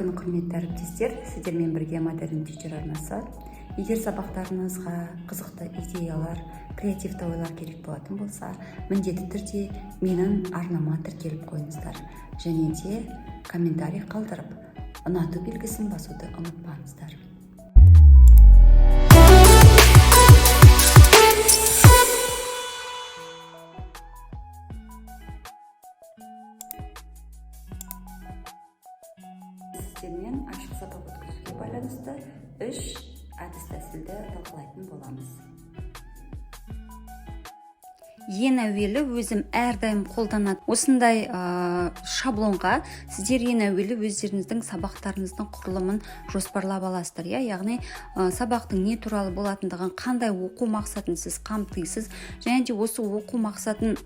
Күн, құрметті әріптестер! Сіздермен бірге Modern Teacher арнасы. Егер сабақтарыңызға қызықты идеялар, креативті ойлар керек болатын болса, міндетті түрде менің арнама тіркеліп қойыңыздар және де комментарий қалдырып, ұнату белгісін басуды ұмытпаңыздар. Сіздермен ашық сабақ өткізуге байланысты үш әдіс тәсілді талқылайтын боламыз. Ең әуелі өзім әрдайым қолданатын осындай шаблонға сіздер ең әуелі өздеріңіздің сабақтарыңыздың құрылымын жоспарлап аласыздар, иә. Яғни сабақтың не туралы болатындығын, қандай оқу мақсатын сіз қамтисыз және де осы оқу мақсатын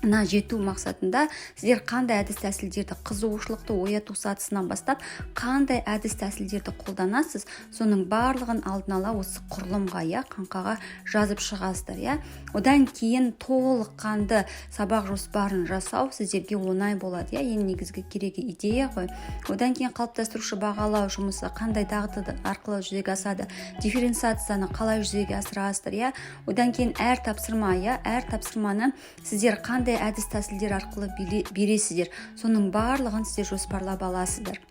на жету мақсатында сіздер қандай әдіс тәсілдерді, қызығушылықты ояту сатысынан бастап қандай әдіс тәсілдерді қолданасыз, соның барлығын алдын ала осы құрылымға, иә, қаңқаға жазып шығасыздар, иә. Одан кейін толыққанды сабақ жоспарын жасау сіздерге оңай болады, иә. Ең негізгі керегі идея ғой. Одан кейін қалыптастырушы бағалау жұмысы қандай дағды арқылы жүзеге асады, дифференциацияны қалай жүзеге асырасыздар, иә. Одан кейін әр тапсырма, иә, әр тапсырманы сіздер қандай әдіс тәсілдер арқылы бересіздер, соның барлығын сіздер жоспарлап аласыздар.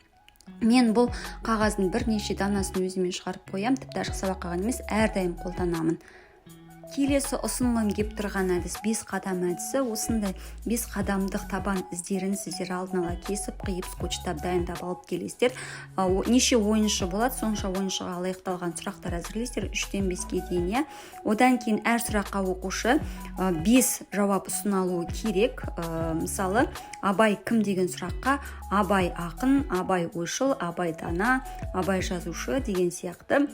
Мен бұл қағаздың бірнеше данасын өзіме шығарып қоямын, тіпті ашық сабаққа ғана емес, әрдайым қолданамын. Келесі ұсынғым келіп тұрған әдіс – бес қадам әдісі. Осындай бес қадамдық табан іздерін сіздер алдын ала кесіп, қиып, скотчтап, дайындап алып келесіздер. Неше ойыншы болады, сонша ойыншыға лайықталған сұрақтар әзірлейсіздер, 3-тен 5-ке дейін, иә. Одан кейін әр сұраққа оқушы бес жауап ұсына алуы керек. Мысалы, «Абай кім?» деген сұраққа «Абай ақын», «Абай ойшыл», «Абай дана», «Абай жазушы» деген сияқты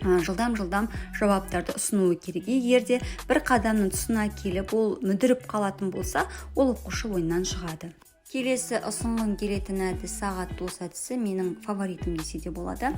жылдам жылдам жауаптарды ұсынуы керек. Егер де бір қадамның тұсына келіп, ол мүдіріп қалатын болса, ол оқушы ойыннан шығады. Келесі ұсынғым келетін әдіс – сағат дос әдісі. Менің фаворитім десе де болады.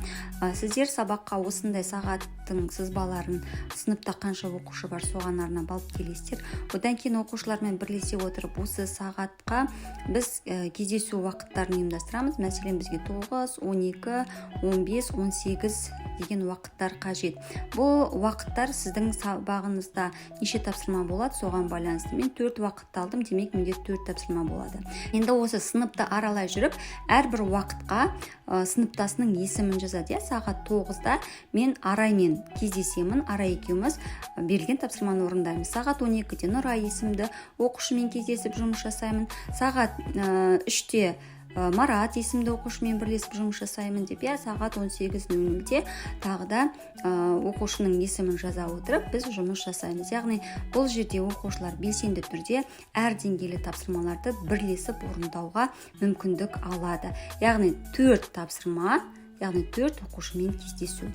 Сіздер сабаққа осындай сағаттың сызбаларын сыныпта қанша оқушы бар, соған арнап алып келесіздер. Одан кейін оқушылармен бірлесе отырып, осы сағатқа біз кездесу уақыттарын ұйымдастырамыз. Мәселен, бізге 9, 12, 15, 18 деген уақыттар қажет. Бұл уақыттар сіздің сабағыңызда неше тапсырма болады, соған байланысты. Мен төрт уақытты алдым, демек, менде төрт тапсырма болады. Енді осы сыныпты аралай жүріп, әрбір уақытқа сыныптасының есімін жазады, иә. Сағат 9-да мен Араймен кездесемін, Арай екеуміз берілген тапсырманы орындаймыз. Сағат 12-де Нұрай есімді оқушымен кездесіп жұмыс жасаймын. Сағат 3-те Марат есімді оқушымен бірлесіп жұмыс жасаймын деп, иә. Сағат 18:00-де тағы да оқушының есімін жаза отырып, біз жұмыс жасаймыз. Яғни бұл жерде оқушылар белсенді түрде әр деңгейлі тапсырмаларды бірлесіп орындауға мүмкіндік алады. Яғни төрт тапсырма, яғни төрт оқушымен кездесу.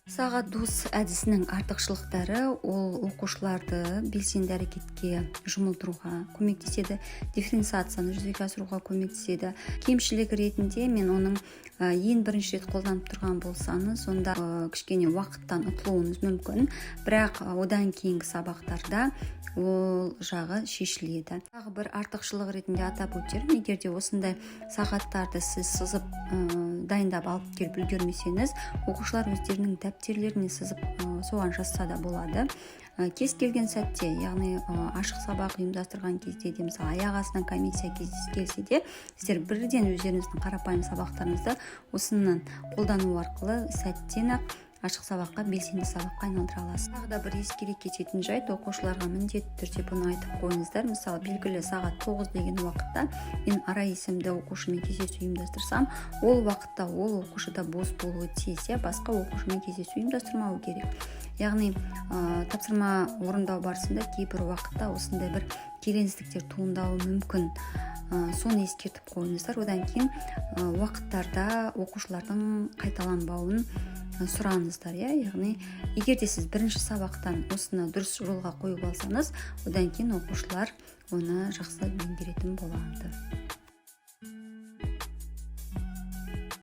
Сағат дос әдісінің артықшылықтары: ол оқушыларды белсенді әрекетке жұмылдыруға көмектеседі, дифференциацияны жүзеге асыруға көмектеседі. Кемшілігі ретінде мен оның ең бірінші рет қолданып тұрған болсаңыз, онда кішкене уақыттан ұтылуыңыз мүмкін, бірақ одан кейінгі сабақтарда ол жағы шешіледі. Тағы бір артықшылық ретінде атап өтерім: егер де осындай сағаттарды сіз сызып, дайындап алып келіп үлгермесеңіз, оқушылар өздерінің дәптерлеріне сызып, соған жазса да болады. Кез келген сәтте, яғни ашық сабақ ұйымдастырған кезде де, мысалы, аяқ астынан комиссия келсе де, сіздер бірден өздеріңіздің қарапайым сабақтарыңызды осыны қолдану арқылы сәттен ақ ашық сабаққа, белсенді сабаққа айналдыра аласыз. Тағы да бір ескере кететін жайт: оқушыларға міндетті түрде бұны айтып қойыңыздар. Мысалы, белгілі сағат 9 деген уақытта мен Арай есімді оқушымен кездесу ұйымдастырсам, ол уақытта ол оқушы да бос болуы тиіс, иә, басқа оқушымен кездесу ұйымдастырмауы керек. Яғни тапсырма орындау барысында кейбір уақытта осындай бір келеңсіздіктер туындауы мүмкін, соны ескертіп қойыңыздар. Одан кейін уақыттарда оқушылардың қайталанбауын сұраңыздар, иә. Яғни егер де сіз бірінші сабақтан осыны дұрыс жолға қойып алсаңыз, одан кейін оқушылар оны жақсы меңгеретін болады.